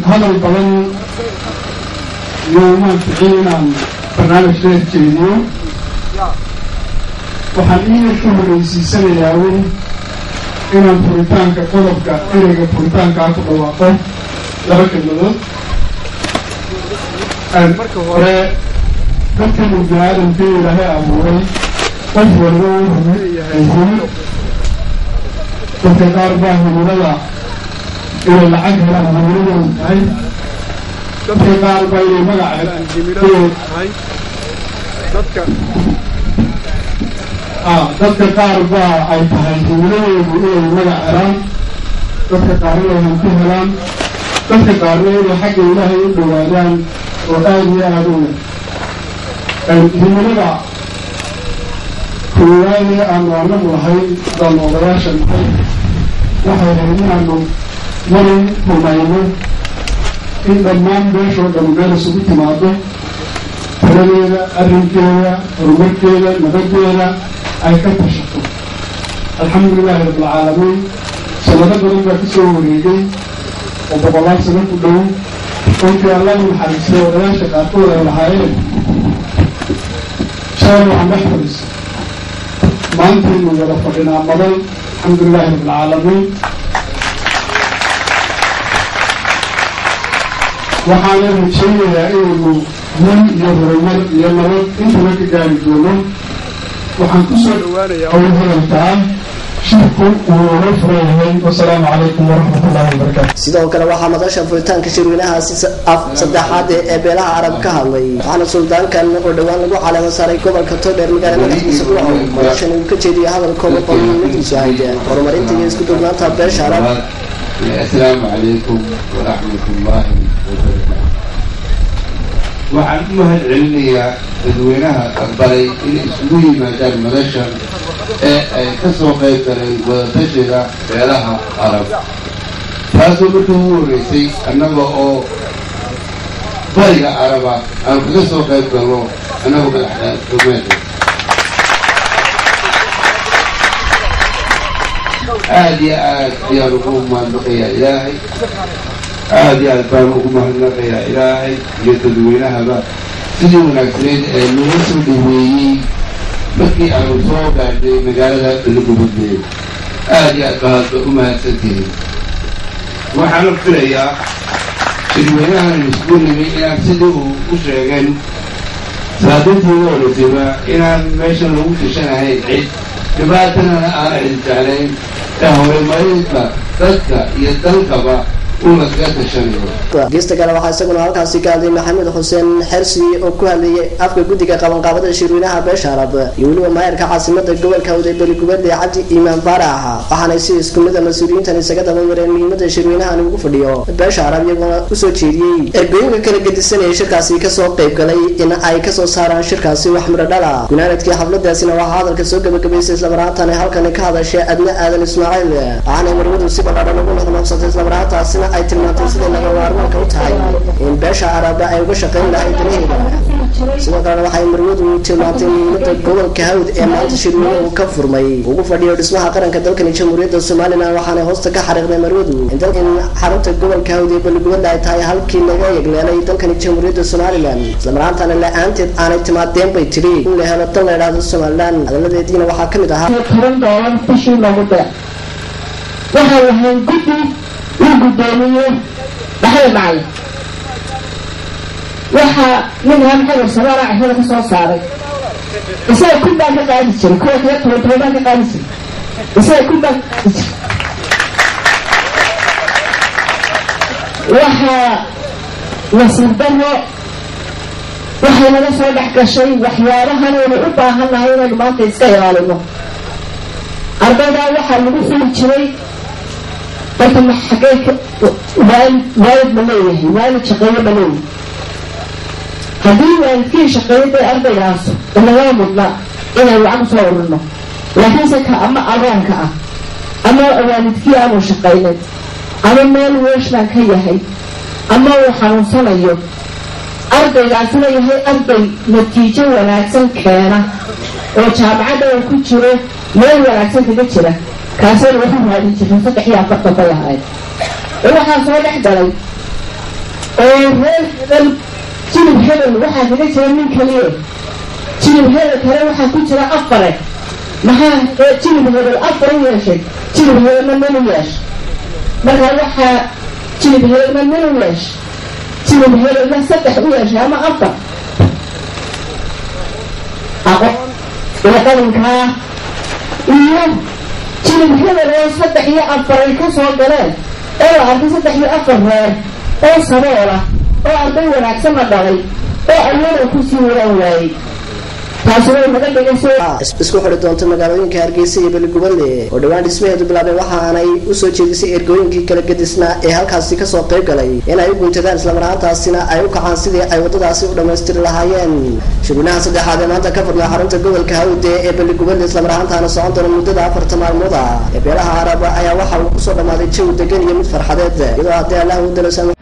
Hadal badan iyo maan ficin inaan barnaamij dheer jeediyo. Waxaan ii ka horreysiisanayaa un inaan furitaanka qodobka ereyga furitaankaa ku dhawaaqo laba kelmadood. Marka hore, dadkan uu bini aadamkii Ilaahay abuuray, qof waliba wuxuu leeyahay himilo. Dadka qaar baa himilada inay lacag helaan himiladoodu tahay, dadka qaar baa inay magac helaan himiladoodu tahay, dadka qaar baa ay tahay himiladoodu inay magac helaan, dadka qaar inay hanti helaan, dadka qaarna inay xagga Ilaahay u dhowaadaan oo aada iyo aada u yar. Himilada koowaadee aanu anagu lahayn haddaanu odayaasha nahay waxay ahayd inaanu marin rumayno in dhammaan beeshoo dhan meel isugu timaado, taladeeda, arrinkeeda, horumarkeeda, nabaddeeda ay ka tashato. Alxamdulilaahi rabbilcaalamiin, sanado badan baa kasoo wareegay oo boqolaal sano ku dhow. Runtii Allah u naxariistay odayaasha qaarkood ay lahaayeen shalay waxaan dhex fadhiisa, maantaynu wada fadhinaa madal. Alxamdulilaahi rabbilcaalamiin. Waxaana rajaynayaa inaynu guul iyo horumar iyo nabad intaba ka gaari doono. Waxaan kusoo dhawaanayaa owl hadalka ah, shirku uu uga furan yahay. Wasalaamu calaykum waraxmat ullahi wabarakaatu. Sidoo kale waxaa madasha furitaanka shirweynahaasi af saddexaad ee beelaha Arab ka hadlay, waxaana suldaankan oo dhowaan lagu caleemo saaray gobolka Togdheer, magaalada madaxdiisa Burco, madashan uu ka jeediyay hadalkooda qolnimadiisu ahayd horumarinta iyo isku duubnaanta beesha Arab. Assalaamu calaykum waraxmat ullaahi wabarakaatu. Waxaan u mahad celinayaa dadweynaha aqbalay inay isugu yimaadaan madashan ee ay ka soo qayb galeen wadatashiga beelaha Arab, taasoo markii ugu horreysay annaga oo bariga Araba aan kaga soo qayb galno annagoo madaxdhumeeda. Aada iyo aad ayaan ugu mahadnaqayaa Ilaahay, aada iyo aad baan ugu mahadnaqayaa Ilaahay iyo dadweynahaba sidii wanaagsaneyd ee nagu soo dhaweeyey markii aanu soo gaadhnay magaalada Beligubadle. Aada iyo aad ba hadba u mahadsantihiin. Waxaana filayaa shirweynahan isku nimi inaan sidii uu u sheegeen saadintii ugu horreysayba inaan meeshan lagu tashanahayn, cid dhibaatana aan cid jeclayn ee horumarinta dadka iyo dalkaba uu lagaga tashanayo. Geesta kale waxaa isaguna halkaasi ka hadlay Maxamed Xuseen Xersi oo ku hadlayay afka guddiga qabanqaabada shirweynaha beesha Arab iyo weliba maayarka caasimada gobolka Hawd ee Beligubadle, Cabdi Iimaan Faarax, waxaanay si isku mid a mas-uuliyiintan isaga daba mareen muhiimada shirweynahan ugu fadhiyo beesha Arab, iyagoona usoo jeediyey ergooyinka kala gedisanaya shirkaasi kasoo qayb galay in ay kasoo saaraan shirkaasi wax midho dhala. Gunaanadkii xafladaasina waxaa hadalka soo gabagabaysay islamaraantan halkani ka hadashay Adna Aadan Ismaaciil, waxaanay marwadu si ballaadhan ugu noqnoqsatay, islamaraantaasina ay tilmaantay siday laga maarmaanka u tahay in beesha Araba ay uga shaqayn lahayd danaheeda. Sidoo kalena waxay marwadu tilmaantay muhiimada gobolka Hawd ee maanta shirweyne uu ka furmay ugu fadhiyo dhismaha qaranka dalkani Jamhuuriyadda Somalilan, waxaanay hoosta ka xariiqday marwadu in xarunta gobolka Hawd ee Beligubadle ay tahay halkii laga yegleelay dalkani Jamhuuriyadda Somalilan, islamaraantana la-aanteed aanay timaadeen bay tidhi in la helo dal la idhaahdo Somalilan. Hadaladeediina waxaa ka mid ahaa: $10 bishii loogu deeq. Waxaan lahayn guddi uu guddoomiyo Maxamed Macalin. Waxaa ninkaa Maxamed Samaala cashada ka soo saaray, isaga 1000 baan ka qaadi jiray, kuwa kale toban toban baan ka qaadi jiray, isaga 1000 baan ka qaadi jiray. Waxaa nasiib daro waxay naga soo dhex gashay waxyaabahan aynu u baahannahay inaynu maanta iska ilaalino. Ardaydaa waxaa lagu xuli jiray marka ma xaggee waalid, waalid ma leeyahay, waalid shaqeeyo ma leeyahay? Haddii waalidkii shaqeeyo dee ardaygaas inaga mudna inaynu lacag usoo ururno, laakiinse ka ama agoonka ah ama waalidkii aanu shaqaynin ama meel weeshlan ka yahay ama uu xanuunsanayo, ardaygaasina yahay arday natiijo wanaagsan keena oo jaamacadda uu ku jiro meel wanaagsan kaga jira, kaasaynu waxu raadin jirnay. 43 bay ahayd. Waxaa soo dhex galay Oo reer hebel, jilib hebel waxaa kaga jira nin keliye, jilib hebel kale waxaa ku jira afare. Maxaa jilib hebel afar u yeeshay, jilib hebelna nin u yeeshay? Markaa waxaa jilib hebelna nin u yeeshay, jilib hebelna saddex u yeeshay ama afar. Aqoon iyo qalinkaa iyo jilib hebel oo saddex iyo afar ay ka soo galeen, oo la arkay saddex iyo afar reer oo saboola oo arday wanaagsanna dhalay oo ayada kusii wadaan waayey, taasi way naga dhigayso. Isku xidhi doonta magaalooyinka Hargeysa iyo Beligubadle oo dhowaan dhismaheedu bilaabay. Waxaanay usoo jeedisay ergooyinkii kala gedisnaa ee halkaasi kasoo qayb galay in ay u guntadaan, islamar ahaantaasina ay u kacaan sidii ay waddadaasi u dhammaystiri lahaayeen. Shirweynaha saddexaad ee maanta ka furmay xarunta gobolka Hawde ee Beligubadle, islamar ahaantaana socon doona muddada 40 maalmood ah ee beelaha Arab, ayaa waxa uu kusoo dhammaaday jawi degan iyo mid farxadeed, iyadoo haddii Allah u dalo.